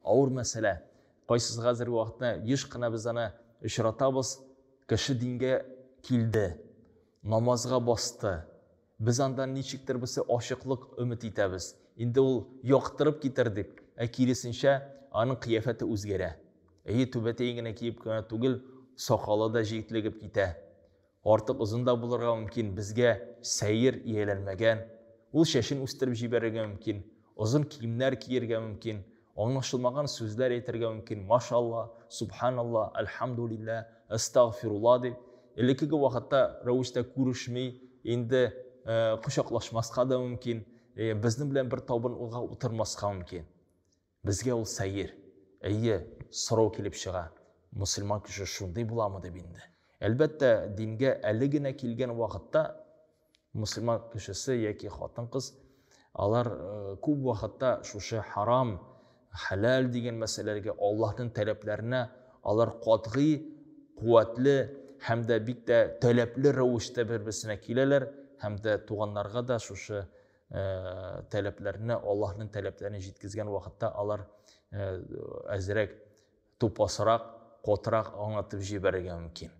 Авыр мәсьәлә. Кайсысы хәзерге вакытта еш кына без аны очратабыз. Кеше дингә килде, намазга басты. Без андан ничектер берсе ачыклык өмет итәбез. Инде ул яктырып китер дип, ә киресенчә, аның кыяфәте үзгәрә. Әйе, түбәтәен генә киеп кенә түгел, сакалы да җитлегеп китә. Артык озын да булырга мөмкин, безгә сәер ияләнмәгән. Ул чәчен үстереп җибәрергә мөмкин, озын киемнәр киергә мөмкин, аңлашылмаган сүзләр әйтергә мөмкин, машалла, субханалла, әлхәмдулилла, әстәгъфирулла дип. Элеккеге вакытта рәвештә күрешми, инде кочаклашмаска да мөмкин, безнең белән бер табынга утырмаска мөмкин. Безгә ул сәер. Әйе, сорау килеп чыга, мөселман кеше шундый буламы дип инде. Әлбәттә, дингә әле генә килгән вакытта мөселман кешесе яки хатын-кыз алар күп вакытта шушы харам, хәләл дигән мәсьәләләргә, Аллаһның таләпләренә алар катгый, куәтле һәм дә бик тә таләпле рәвештә бер-берсенә киләләр һәм дә туганнарга да шушы таләпләрне, Аллаһның таләпләрен җиткезгән вакытта алар әзрәк тупасрак, катырак аңлатып җибәрергә мөмкин.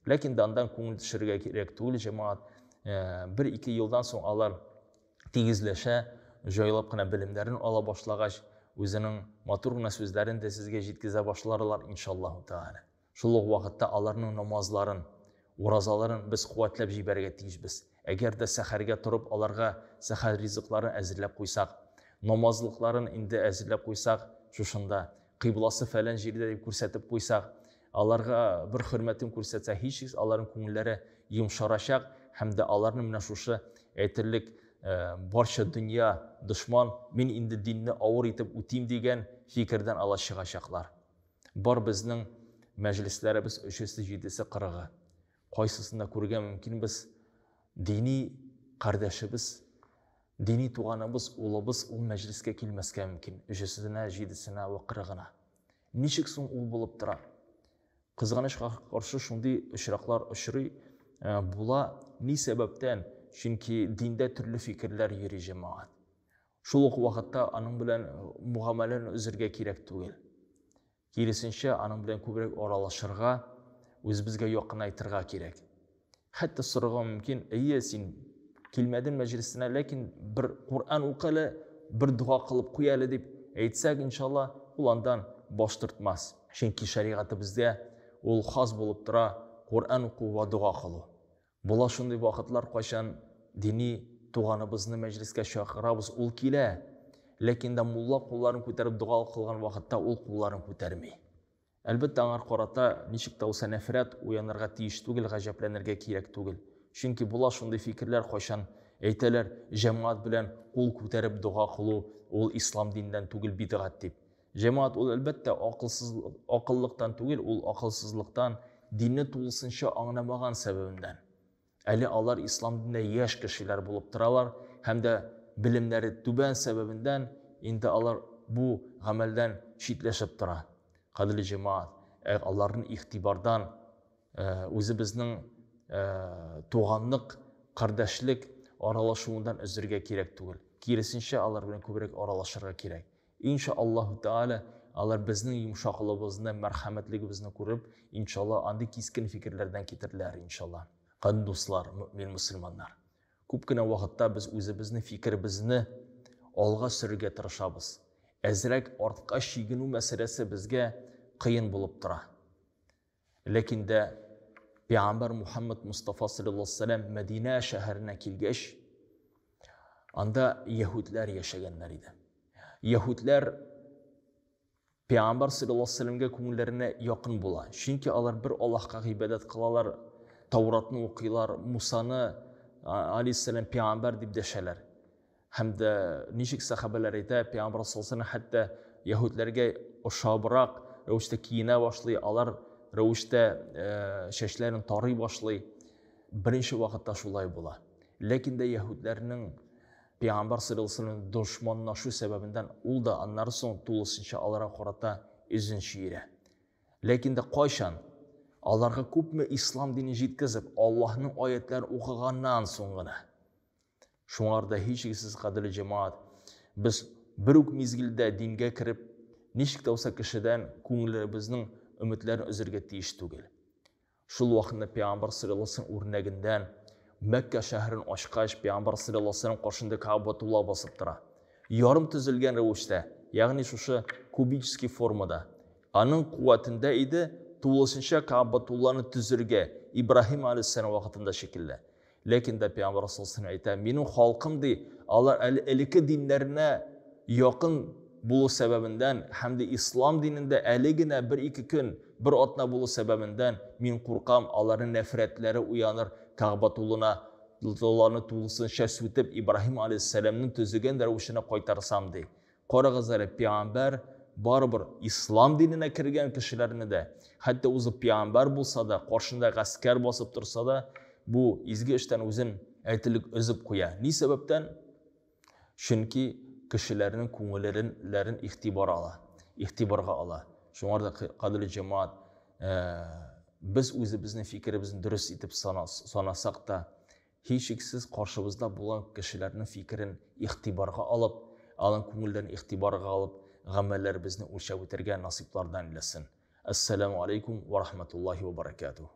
Ләкин дә андан күңел төшерергә кирәк түгел, җәмәгать. Бер-ике елдан соң алар тигезләшә, җайлап кына белемнәрен ала башлагач, үзенең матур гына сүзләрен дә сезгә җиткезә башларлар, иншаллаһу тәгалә. Шул ук вакытта аларның намазларын, уразаларын без куәтләп җибәрергә тиешбез. Әгәр дә сәхәргә торып аларга сәхәр ризыкларын әзерләп куйсак, намазлыкларын инде әзерләп куйсак, шушында, кыйбласы фәлән җирдә дип күрсәтеп куйсак, аларга бер хөрмәтен күрсәтсәк, һичшиксез аларның күңелләре йомшарачак һәм дә аларны менә шушы әйтерлек барча дөнья дошман, мин инде динне авыр итеп үтим дигән фикердән ала чыгачаклар. Бар безнең мәҗлесләребез өчесе, җидесе, кырыгы. Кайсысында күрергә мөмкинбез, дини кардәшебез, дини туганыбыз, улыбыз ул мәҗлескә килмәскә мөмкин, өчесенә, җидесенә вә кырыгына. Ничек соң ул булып тора? Кызганычка каршы шундый очраклар очрый, була. Ни сәбәптән? Чөнки диндә төрле фикерләр йөри, җәмәгать. Шул ук вакытта аның белән мөгамәләне өзергә кирәк түгел. Киресенчә, аның белән күбрәк аралашырга, үзебезгә якынайтырга кирәк. Хәтта сорарга мөмкин, әйе, син килмәдең мәҗлесенә, ләкин бер Коръән укы әле, бер дога кылып куй әле дип әйтсәк, иншалла, ул андан баш тартмас. Чөнки шәригатебездә ул хас булып тора, Коръән уку вә дога кылу. Була шундый вакытлар, кайчан дини туганыбызны мәҗлескә чакырабыз, ул килә, ләкин дә мулла кулларын күтәреп дога кылган вакытта ул кулларын күтәрми. Әлбәттә, аңар карата ничек тә булса нәфрәт уянырга тиеш түгел, гаҗәпләнергә кирәк түгел. Чөнки була шундый фикерләр, кайчан әйтәләр, җәмәгать белән кул күтәреп дога кылу ул ислам диненнән түгел, бидгать дип. Җәмәгать ул әлбәттә акылсыз, акыллыктан түгел, ул акылсызлыктан, динне тулысынча аңламаган сәбәбеннән. Әле алар ислам динендә яшь кешеләр булып торалар һәм дә белемнәре түбән сәбәбеннән инде алар бу гамәлдән читләшеп тора. Кадерле җәмәгать, ә аларны игътибардан үзебезнең туганлык, кардәшлек аралашуыннан өзергә кирәк түгел. Киресенчә, алар белән күбрәк аралашырга кирәк. Инша Аллаһу Тәгалә, алар безнең йомшаклыгыбызны, мәрхәмәтлегебезне күреп, иншалла, андый кискен фикерләрдән китерләр, иншалла. Кадерле дуслар, мөэмин мөселманнар. Күп кенә вакытта без үзебезнең фикеребезне алга сөрергә тырышабыз. Әзрәк артка чигенү мәсьәләсе безгә кыен булып тора. Ләкин дә Пәйгамбәр Мухаммад Мустафа саллаллаһу алейһи вәсәлләм Мәдинә шәһәренә килгәч, анда яһүдләр яшәгәннәр иде. Яһүдләр Пәйгамбәр саллаллаһу алейһи вәсәлләмгә күңелләренә якын була. Чөнки алар бер Аллаһка гыйбадәт кылалар, Тауратны укыйлар, Мусаны алейһиссәлам пәйгамбәр дип дәшәләр. Һәм дә ничек сәхабәләр әйтә, Пәйгамбәр саллаллаһу алейһи хәтта яһүдләргә ошабрак рәвештә киенә башлый, алар рәвештә чәчләрен тарый башлый. Беренче вакытта шулай була. Ләкин дә яһүдләрнең Пәйгамбәр саллаллаһу алейһи вәсәлләм дошманлашу сәбәбеннән ул да аннары соң тулысынча аларга карата йөзен чөерә. Ләкин дә кайчан аларга күпме ислам динен җиткезеп, Аллаһның аятларын укыганнан соң гына. Шуңар да һичшиксез, кадерле җәмәгать, без бер үк мизгелдә дингә кереп, ничек тә булса кешедән күңелебезнең өметләрен өзергә тиеш түгел. Шул вакытта Пәйгамбәр саллаллаһу алейһи вәсәлләм үрнәгендән Мәккә шәһәрен ачкач, Пәйгамбәр саллаллаһу алейһи вәсәлләм каршында Каабатулла басып тора. Ярым төзелгән рәвештә, ягъни шушы кубический формада. Аның куәтендә иде тулысынча Каабатулланы төзергә, Ибраһим алейһиссәлам вакытында шикелле. Ләкин дә Пәйгамбәр саллаллаһу алейһи әйтә, минем халкым ди, алар әле элекке диннәренә якын булу сәбәбендән һәм дә ислам динендә әле генә бер-ике көн, бер атна булу сәбәбендән мин куркам, аларның нәфрәтләре уяныр, Кәгъбатуллына ларны тулысынча сүтеп, Ибраһим алейһиссәламнең төзегән рәвешенә кайтарсам ди. Карагыз әле, пәйгамбәр барыбер ислам диненә кергән кешеләрне дә, хәтта үзе пәйгамбәр булса да, каршында гаскәр басып торса да, бу изге эштән үзен әйтелек өзеп куя. Ни сәбәптән? Чөнки кешеләрнең күңелләрен игътибар ала, игътибарга ала. Шуңар да, кадерле җәмәгать, без үзебезнең фикеребезне дөрес итеп санасак та, Һичшиксез, каршыбызда булган кешеләрнең фикерен игътибарга алып, аларның күңелләрен игътибарга алып, гамәлләребезне үлчәп үтәргә насыйплардан әйләсен. Әссәламү алейкум вә рахматуллаһи вә баракатуһ.